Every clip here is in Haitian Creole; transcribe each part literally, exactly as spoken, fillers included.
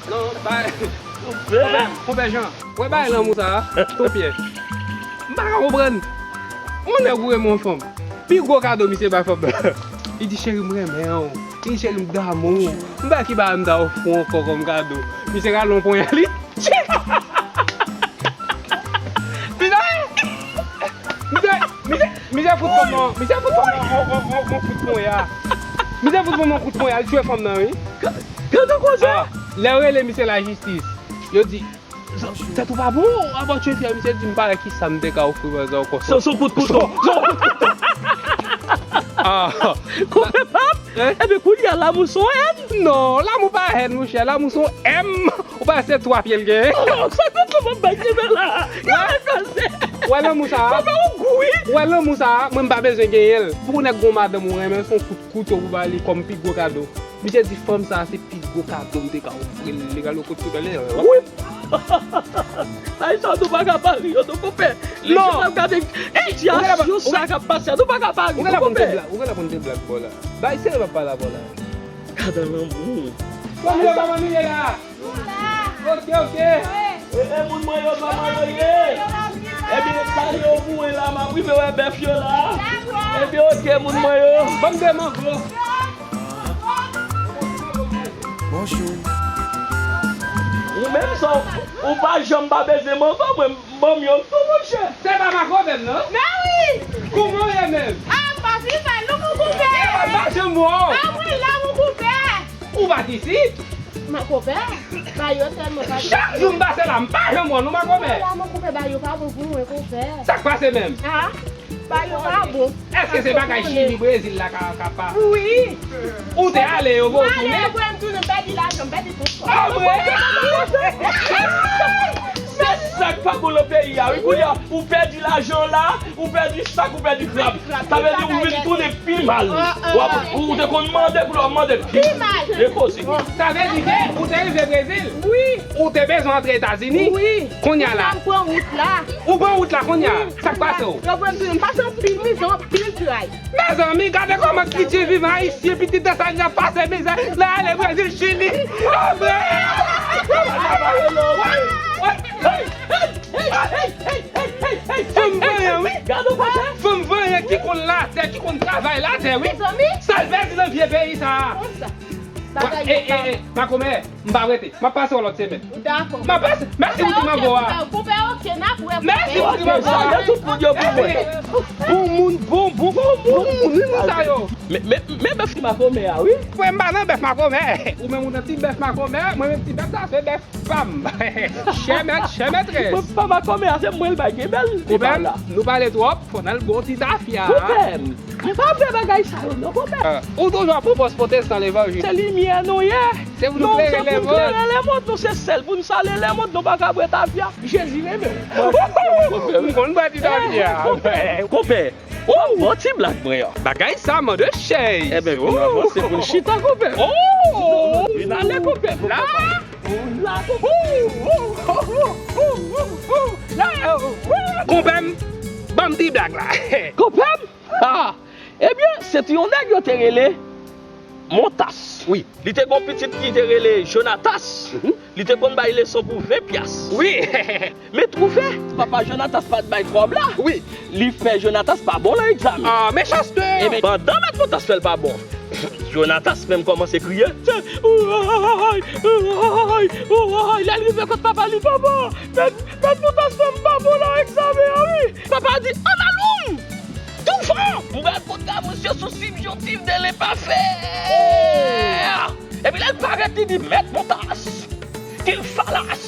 Non, bay. Konpè, konpè Jan, wè bay lanmou sa a, tonpyè. M pa ka konprann. Yon nèg ou renmen yon fanm. Pi gwo kado misye bay fanm nan. Li di, "Cheri, m renmen w." Li di, "Cheri, m damou w." M pa ki bagay m ta ofri w ankò kòm kado. Misye rale yon ponya, li tchik! Misye, misye, misye, misye fout fanm nan, misye fout fanm nan, on, on, on, on kout ponya. Misye fout fanm nan kout ponya, li tchwe fanm nan, wi. Gade koze. Ah, lè yo rele misye lajistis, yo di, "Tèt ou pa bon, abatchwe fyè." Misye di, "M pa wè ki sa m te ka ofri manzè ankò." Son, son kout kouto. Son, son kout kouto. Ah. Konpè pap? Hein? Epi kounye a lanmou son èn? Non, lanmou pa èn, monchè. Lanmou son M. Ou pa se twa pye l genyen? Oh, sa kout lanmou bay ki la. Wè lanmou sa a? Konpè ou gou, wi. Wè lanmou sa a, mwen m pa bezwen genyen l. Pou nèg gon madanm ou renmen, son kout kouto pou ba li kòm pi gwo kado. Misye di fanm sa a se pi gwo kado m te ka ofri l. Li rale yon kout kouto, li, wi. Ay, sa nou pa ka pale yo, non, konpè. Non. Lè jan ap gade sitiyasyon sa k ap pase, nou pa ka pale, non, konpè. Ou genlè konn te blag bò la. Bay serye, m ap pale avè w la. Gade lanmou. Fanmi yo, kòman nou ye la? Ok, ok. E, e, moun mwen yo, kòman yo ye? Ebyen, sa yo pou mwen la, m ap rive wè bèf yo la. Ebyen, ok, moun mwen yo. Ban m de mango. Bonjou. Ou menm sa, ou pa janm pa bezwen mango, mwen, ban m youn tou, monchè. Se pa makomè m, non? Men wi! Kouman w ye menm? Ah, m pa fin fè, non, mon konpè. E, m pa janm wè w. Ah wi, la, mon konpè. Ou pa t isit? Makomè, ba yo tèlman pa. Chak jou m pase la, m pa janm wè w, non, makomè. La, mon konpè, ba yo pa bon pou mwen, konpè. Sa k pase menm? Ah. Ba yo pa bon. Èske se bagay Chili, Brezil la ka, ka pa? Wi. Ou te ale, yo voye w tounen? Mwen ale, mwen tounen, m pèdi lajan, m pèdi tout sa. Ah, mwen! Se sa k pa bon nan peyi a, wi. Kounye a, ou pèdi lajan la, ou pèdi sak, ou pèdi krab. Sa vle di ou vin tounen pi mal. W ap, ou te konn mande, kounye a w ap mande pi mal. E koze. Sa vle di ke ou te rive Brezil? Wi. Ou te bezwen antre Etazini? Wi. Kounye a la. Sa m pran wout la. Ou pran wout la kounye a? Sa k pase w? Yo pran m tounen, m pase anpil mizè, anpil tray. Mezanmi, gade kòman ki ti vivan ayisyen, pitit Etazini ap pase mizè, nan ale Brezil, Chili. Oh, man! Fanm vanyan, wi. Fanm vanyan ki konn latè, ki konn travay latè, wi. Sa l pèdi nan vye peyi sa a. Bagay yo pa. E, e, e, makomè. M pa rete. M ap pase w lòt semèn. Dakò. M ap pase. Mèsi pou ti mango a. Konpè, ok, n ap wè, konpè. Mèsi pou ti mango a. Sa yo tout moun yo pou mwen. Bon moun, bon, bon, bon moun, wi, moun sa yo. Men, men, men bèf makomè a, wi. Mwen, m pa nan bèf makomè. Ou menm ou nan ti bèf makomè, mwen menm ti bèf sa se bèf pa m. Chè mèt, chè mètrès. Mwen pa makomè a, se mwen l bay gen bèl. Konpè, nou pale twòp, fò n al bon ti tafya. Konpè m. M pa fè bagay sa yo non, konpè. Ou toujou ap pran pòz pwotestan levanjil. Se limyè nou ye. Se pou nou klere lemonn. Non, se pou klere lemonn, nou se sèl pou n sale lemonn, nou pa ka bwè tafya. Jezi renmen w. M konn bwè ti tafya. Konpè, konpè, w ap bon ti blag mwen an. Bagay sa mande chèz. Ebyen, vin avanse pou n chita, konpè. Vin ale, konpè. La. La, konpè. Konpè m, ban m ti blag la. Konpè m? Ah! Ebyen, se te yon nèg yo te rele Montas. Wi. Li te gon pitit ki te rele Jonatas. Mhm. Li te konn bay leson pou ven pyas. Wi. Men twouve, papa Jonatas pa t bay kòb la. Wi. Li fè Jonatas pa bon nan egzamen. Ah, mechanste! Ebyen, pandan mèt Montas fè l pa bon, Jonatas menm kòmanse kriye. Lè l rive kot papa li, papa, mèt, mèt Montas fè m pa bon nan egzamen an, wi. Papa di, "Ann al ou m! Touvan! M pral kontre misye sou sibjontif de lenpafè!" Epi lè l parèt, li di, "Mèt Montas, qu'il fallait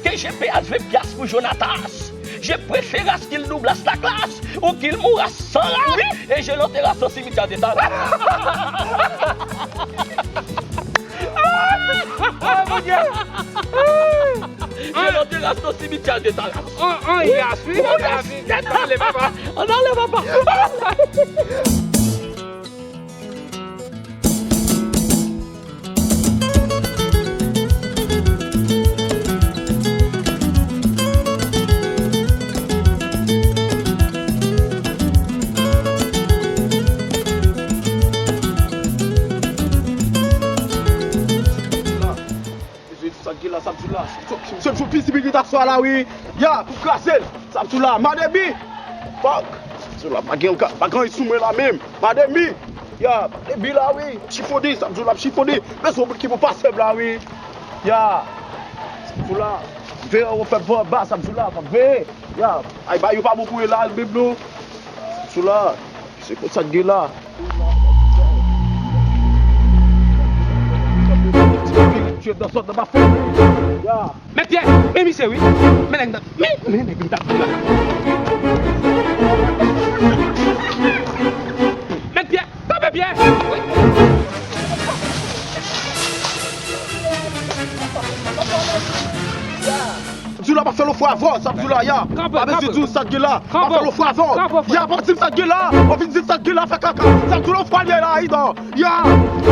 que je paye vingt piastres pour Jonatas. Je préfère qu'il double la classe ou qu'il mourra sans race et je l'enterre au cimetière de Talas." Ah, mon Dieu! Je l'enterre au cimetière de Talas. An, an, yas, wi, an, yas, wi. Ann ale, papa. Ann ale, papa. Ki la, sa m di w la, se, se, se jou pisibilite aswè la, wi. Ya, pou kraze l, sa m di w la, Madebi. Fòk, sa m di w la, pa gen, pa gen anyen sou mwen la menm. Madebi, ya, Madebi la, wi. Chifone, sa m di w la, chifone. Bezwen moun ki pou pase m la, wi. Ya, sa m di w la, veye w fè bon anba, sa m di w la, fòk veye. Ya, ay, ba yo pa bon pou yo la, menm non. Sa m di w la, se konsa k gen la. Mèt Pyè, men misye wi. Men nèg nan, men, men nèg nan. Mèt Pyè, kanpe Pyè. Di w la pa fè l yon fwa avè w, sa m di w la, ya. Kanpe, pa bezwen kanpe. Di w sa k gen la. Pa fè l yon fwa avè w. Ya, pa di m sa k gen la. W ap vin di m sa k gen la, fè kaka. Sa m di w la yon fwa l ye la, Idan. Ya.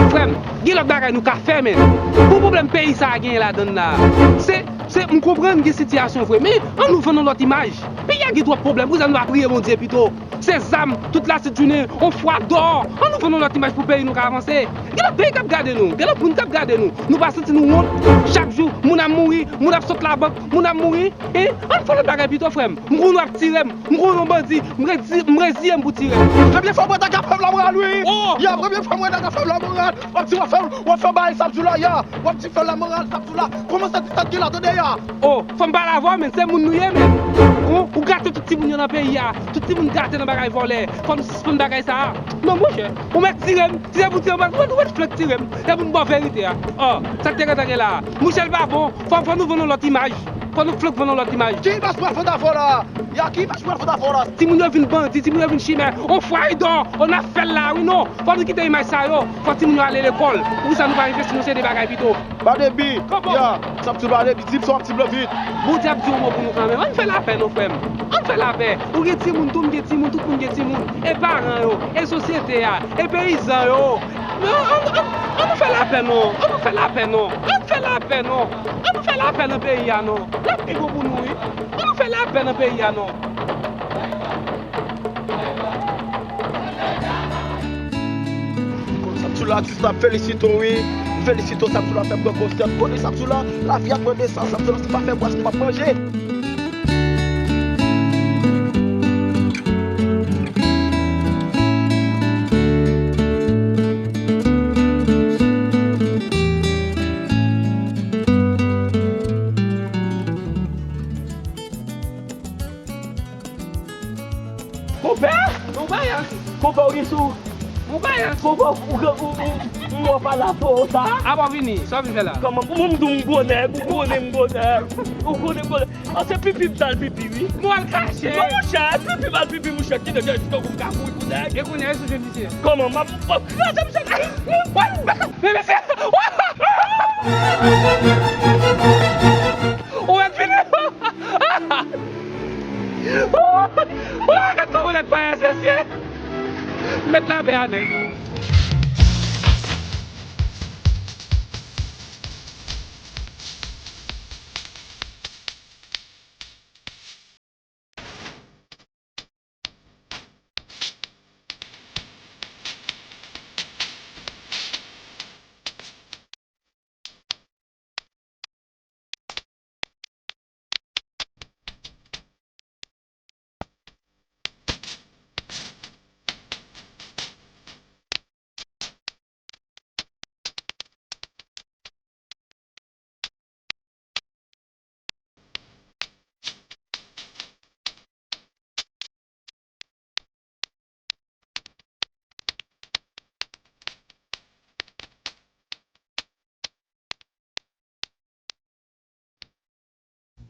Frè m, gen lòt bagay nou ka fè, men. Pou pwoblèm peyi sa a genyen ladann la, se, se, m konprann gen sitiyasyon vre, men ann nou vann yon lòt imaj. Peyi a gen twòp pwoblèm, poukisa nou pa priye Bondye pito? Se zam, tout lasit jounen, on fwa dò. Ann nou vann yon lòt imaj pou peyi nou ka avanse. Gen lòt peyi k ap gade nou, gen lòt moun k ap gade nou. Nou pa santi nou wont? Chak jou, moun ap mouri, moun ap sot labank, moun ap mouri. Hein? Ann fè lòt bagay pito, frè m. M konn w ap tire m, m konn w bandi, m rezi-, m reziye m pou tire m. Premye fwa mwen ta ka fè m lamoral, wi. Oh! Ya, premye fwa mwen ta ka fè m lamoral. W ap di w ap fè, w ap fè bagay sa m di w la, ya. W ap di fè lamoral sa m di w la. Kòmanse di sa k gen la, tande ya. Oh, fò m pale avè w, men se moun nou ye, men. Ou, ou gate tout timoun yo nan peyi a. Tout timoun gate nan bagay vòlè. Fò nou sispann bagay sa a. Non, monchè, ou mèt tire m. Si se pou tire m, ou mèt, ou mèt flank tire m. Se pou m ba w verite a. Oh, sa k te gentan gen la a. Monchè, l pa bon. Fò, fò nou vann yon lòt imaj. Fò nou flank vann yon lòt imaj. Ki imaj mwen vann avè w la? Ya, ki imaj mwen vann avè w la? Timoun yo vin bandi, timoun yo vin chimè. On fwa Idan, on ap fè l la, wi, non. Fò nou kite imaj sa yo. Fò timoun yo ale lekòl. Poukisa nou pa envesti nan yon seri de bagay pito? Madebi, ya, sa m di w, Madebi, di m sa w ap di m lan vit. Bondye ap di yon mo pou nou kanmenm. Ann fè lapè non, frè m. Ann fè lapè. Ou gen timoun, tou m gen timoun, tout moun gen timoun. E paran yo, e sosyete a, e peyizan yo. Non, ann, ann, ann nou fè lapè non. Ann nou fè lapè non. Ann fè lapè non. Ann nou fè lapè nan peyi a non. L ap pi bon pou nou, wi. Ann nou fè lapè nan peyi a non. Sa m di w la, atis la, m felisite w, wi. M felisite w, sa m di w la, fè m pran konsèp. Konnen sa m di w la, lavi a pran nesans, sa m di w la, se pa fè bwès pou m ap manje. Konpè! Bon bagay. Konpè, ou gen sou? Bon bagay. Konpè, ou, ou, ou, ou, ou wè pa la fò sa? Apa w vini, sa w vin fè la? Kòman, pou mwen, m di w m gwo nèg, ou konnen m gwo nèg. Ou konnen m gwo nèg. An, se pipi m t al pipi, wi. Mwen al kache. Non, monchè, pipi m al pipi, monchè, kite de, kite w ka kouri pou nèg. E kounye a, e sou jwenn misye. Kòman, m ap, m ap kraze misye. Men mesye,